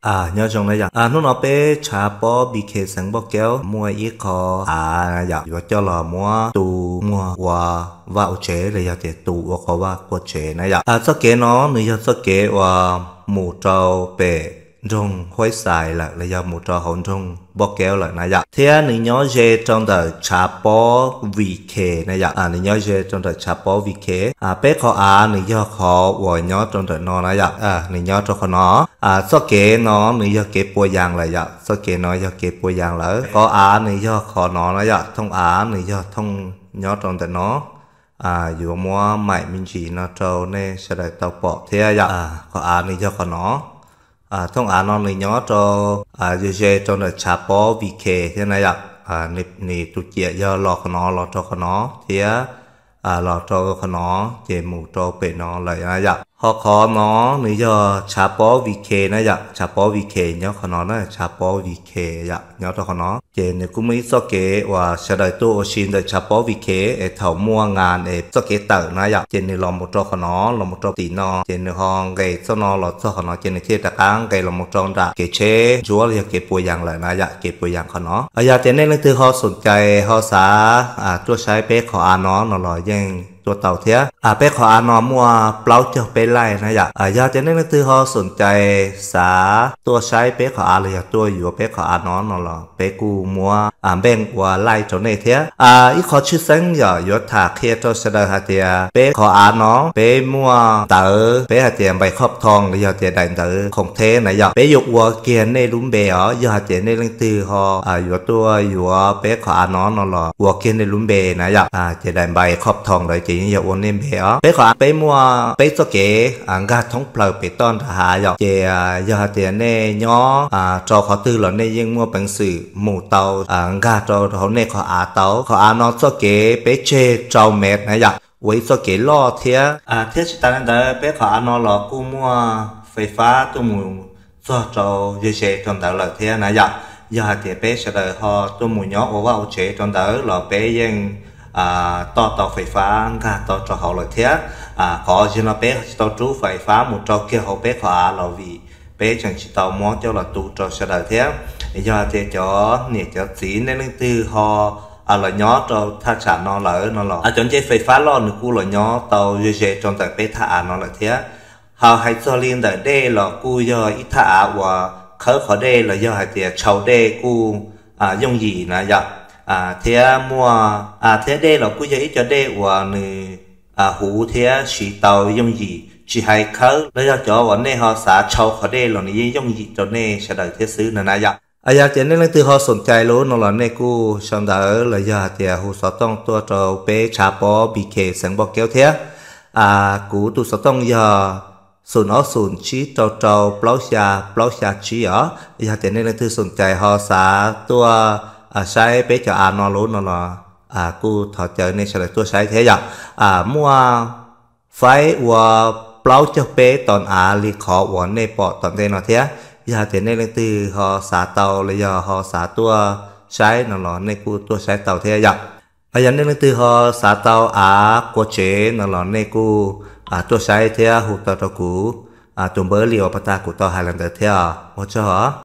Nyob zoo na yom, hnub no peb tshav pob B K xeev Npauj Kaub muaj ib qho av yom, yuav coj los muab tu muag ua vaj ua tsev los yog tias tu ua qhov vaj ua tsev na yom. Txoj kev no nws yog txoj kev uas mus rau pem nroog Huaib Xais lawm los yog mus rau hauv nroog Npauj Kaub lawm na yom, thiab nws nyob ze rau ntawm tshav pob V K na yom, nws nyob ze rau ntawm tshav pob V K. Peb qhov av nws yog qhov uas nyob rau ntawm no na yom, nws nyob rau qhov no. Txoj kev no nws yog kev pua yaas lawm yom, txoj kev no yog kev pua yaas lawm. Qhov av nws yog qhov no na yom, thooj av nws yog thooj nyob rau ntawm no. Yuav muab maim me ntsis no rau nej sawv daws tau pom thiab yom. Qhov av nws yog qhov no. Thooj av no nws nyob rau ze ze rau ntawm tshav pob V K thiab na yom. Nws tus ciam yog los qhov no los rau qhov no thiab los rau qhov no, ces mus rau pem no lawm na yom. Ho qhov no nws yog tshav pob V K na yom, tshav pob V K nyob qhov no na, tshav pob V K yom, nyob rau qhov no. Ces nws kuj muaj ib txoj kev uas sawv daws tuaj ua si ntawm tshav pob V K es thaum muaj ngas es txoj kev tawm na yom, ces nws los mus rau qhov no, los mus rau tim no, ces nws ho nqes txoj no los txog qhov no, ces nws thiaj rov qab nqes los mus rau nram kev tsheb ntsuab los yog kev pua yaas lawm na yom, kev pua yaas qhov no. Yog tias nej leej twg ho xoom cai ho xav tuaj saib peb qhov av no no los yeej tuaj tau thiab. Peb qhov av no muaj plaub caug peb laij na yom. Yog tias nej leej twg ho xoom cai xav tuaj saib peb qhov av los yog tuaj yuav peb qhov av no no los peb kuj muab npeej ua laij rau nej thiab. Ib qho tshwj xeeb yom, yuav tham qhia rau sawv daws hais tias peb qhov av no peb muaj ntawv peb hais tias npais qhoj thoo los yog tias daim ntawv khoom theb na yom, peb yuav ua kiag nej lub npe os. Yog hais tias nej leej twg ho yuav tuaj yuav peb qhov av no no los ua kiag nej lub npe na yom, ces daim npais qhoj thoo ntawd ces yeej yog ua nej npe os. Peb qhov av peb muaj peb txoj kev nkag thoob plaws pem toj nram hav yom, ces yog hais tias nej nyob rau qhov twg los nej yeej muaj peev xwm mus tau, nkag rau hauv nej qhov av tau. Qhov av no txoj kev peb tseg rau mev na yom, ua ib txoj kev loj thiab. Thiab tsis tas li ntawd peb qhov av no los kuj muaj fais fab tuaj mus txog rau ze ze rau ntawd lawm thiab na yom. Yog hais tias peb sawv daws ho tuaj mus nyob ua vaj ua tsev rau ntawd los peb yeej toj tau fais fab nkag tau rau hauv lawm thiab. Qhov zaum no peb tsis tau rub fais fab mus rau kiag hauv peb qhov av los vim peb tseem tsis tau muab coj los tu rau sawv daws thiab. Yog hais tias cov niam cov txiv nej leej twg ho los nyob rau thaj tsam no lawm no los cov ncej fais fab loj nws kuj los nyob tau ze ze rau ntawm peb thaj av no lawm thiab. Ho hais txog li ntawm dej los kuj yog ib thaj av uas khawb qhov dej los yog hais tias tshau dej kuj yooj yim na yom. Thiab muaj, thiab dej los kuj yog ib co dej uas nws huv thiab siv tau yooj yim, tsis hais khawb los yog cov uas nej ho xav tshau qhov dej los nws yeej yooj yim rau nej sawv daws thiab xwb no na yom. Yog tias nej leej twg ho xoom cai lub no los nej kuj sau ntawv los yog hais tias hu xov tooj tuaj rau peb tshav pob B K xeev Npauj Kaub thiab. Kuv tus xov tooj yog xoom ob xoom tsib rau rau plaub xya plaub xya tsib os. Yog tias nej leej twg xoom cai ho xav tuaj saib peb cov av no lub no los kuj thov caw nej sawv daws tuaj saib thiab yom. Muaj faib ua plaub caug peb ton av li qhov uas nej pom tom ntej no thiab. Yog hais tias nej leej twg ho xav tau los yog ho xav tuaj saib no los nej kuj tuaj saib tau thiab yom. Yog nej leej twg ho xav tau av qua tsev no los nej kuj tuaj saib thiab hu tau rau kuv tus npawb li uas pas tas kuv tau hais los ntawd thiab. Ua tsaug os.